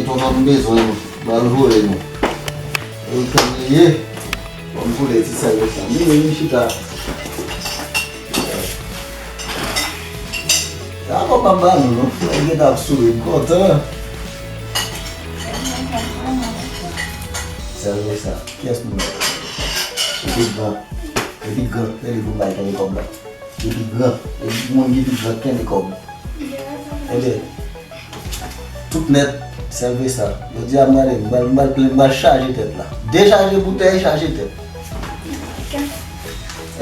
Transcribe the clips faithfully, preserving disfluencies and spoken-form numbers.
Tonton m bezwen nou. Ba l voye nou. E kòm li ye. Bon, m koule ti sèl sa. Vini, vini chita. Sa kòb pa m ba nou, non. Mwen gen t ap souri, m kontan. Sèl sa. Kiyès nou? Epi gran. Epi gran. Epi pou bay kenbe kòb la. Epi gran. Epi moun ki pi gran kenbe kòb. Ebyen. Tout nèt, sèl sa. Jodi a m gade, m pral, m pral plen, m pral chaje tèt la. Dechaje boutèy, chaje tèt.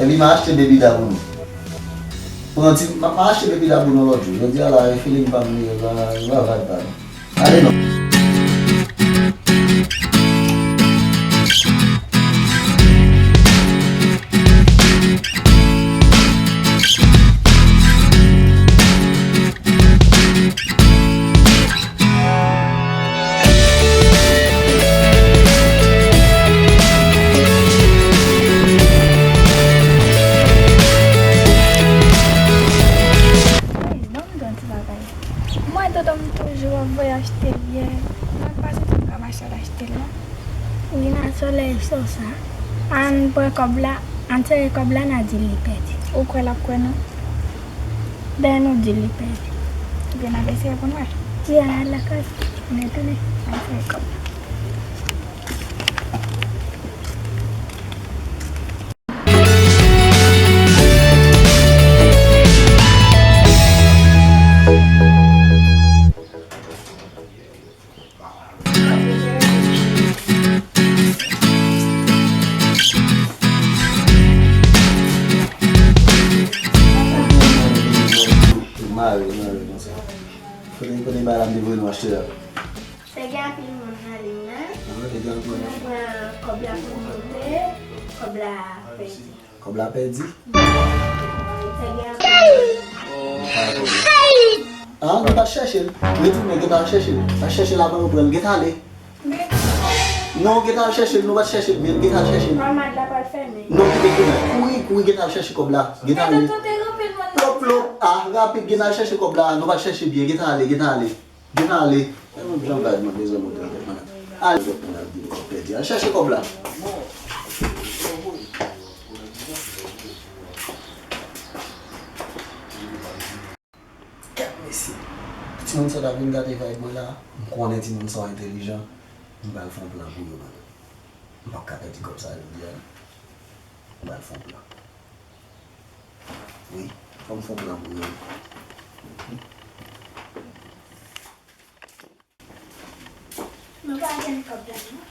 Epi m achte bebida pou nou. Pran ti, m, m achte bebida pou nou lòt jou. Jodi a la, e feeling pa m li, e pa, e pa vibe pa m. Ale non. Hey, ban m di yon ti bagay. M wè tonton m toujou ap voye achte byè. Mwen pa santi m ka mache al achte l non. Wi, nan solèy sa. Ann pran kòb la, ann sere kòb la, n a di l li pèdi. Ou kwè l ap kwè nou? Dayè nou di l li pèdi. Ebyen, n ap eseye pou n wè. Wi, al lakay. N retounen. Ann sere kòb la. Mare, mare konsa. Kote, kote bagay la m te voye nou achte a? Te gen anpil moun nan liy nan. Ah, te gen anpil moun. Nou pran kòb la pou nou monte, kòb la pèdi. Kòb la pèdi? Te gen anpil moun. Ah, nou pa t chèche l. Retounen, gentan al chèche l. Al chèche l avan yo pran l. Gentan ale. Non, gentan al chèche l. Nou pa t chèche l byen. Gentan al chèche l. Mamad la pral fèmen. Non, kite tounen. Kouri, kouri, gentan al chèche kòb la. Gentan ale. Plop, plop. Ah, rapid, gentan al chèche kòb la. Nou pa t chèche byen. Gentan ale, gentan ale. Gentan ale. Mwen menm jan bagay mwen bezwen monte avèk mwen. Al, zòt mwen ap di m kòb pèdi. Al chèche kòb la. Gad mesye. Timoun sa ta vin gate vibe mwen la. M konnen timoun sa entelijan. M pral fè yon plan pou yo, madanm. M p ap ka pèdi kòb sa jodi a, non. M pral fè yon plan. Wi, fò m fè yon plan pou yo. Nou pa jwenn kòb la, non.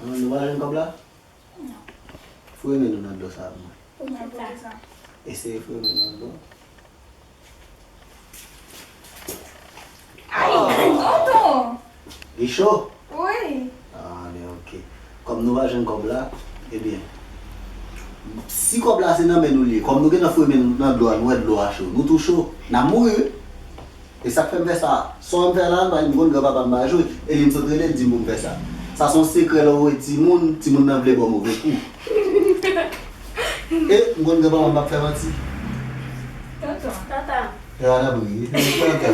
Non, nou pa jwenn kòb la? Non. Foure men nou nan dlo sa pou mwen. Poukisa? Eseye foure men nou nan dlo. Ay, tonton! Li cho? Wi. Ah, men ok. Kòm nou pa jwenn kòb la, ebyen, si kòb la se nan men nou li ye, kòm nou gentan foure men nou nan dlo a, nou wè dlo a cho, nou tou cho, n ap mouri, wi. E sa k fè m fè sa. Sa w wè m fè la, m konn granpapa m pa jwe. E li m sot rele, l di m pou m fè sa. Sa se yon sekrè lè w wè timoun, timoun nan vle ba w move kou. E m konn granpapa m p ap fè manti. Tonton. Tata. E w ap ri. Tata.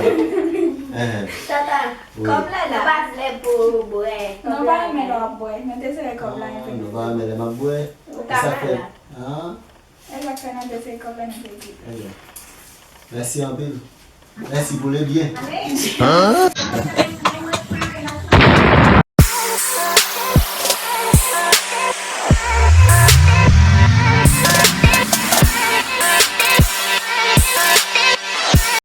Enhen. Tata. Wi. Kòb la la. Nou pa vle pou bwè. Nou pa renmen lè w ap bwè. Nou te sere kòb la enpe. Nou pa renmen lè m ap bwè. Ou ka malad. Ah. E sa k fè nou te sere kòb la, nou te di. Ebyen, mèsi anpil. Mèsi pou le byen. Amen.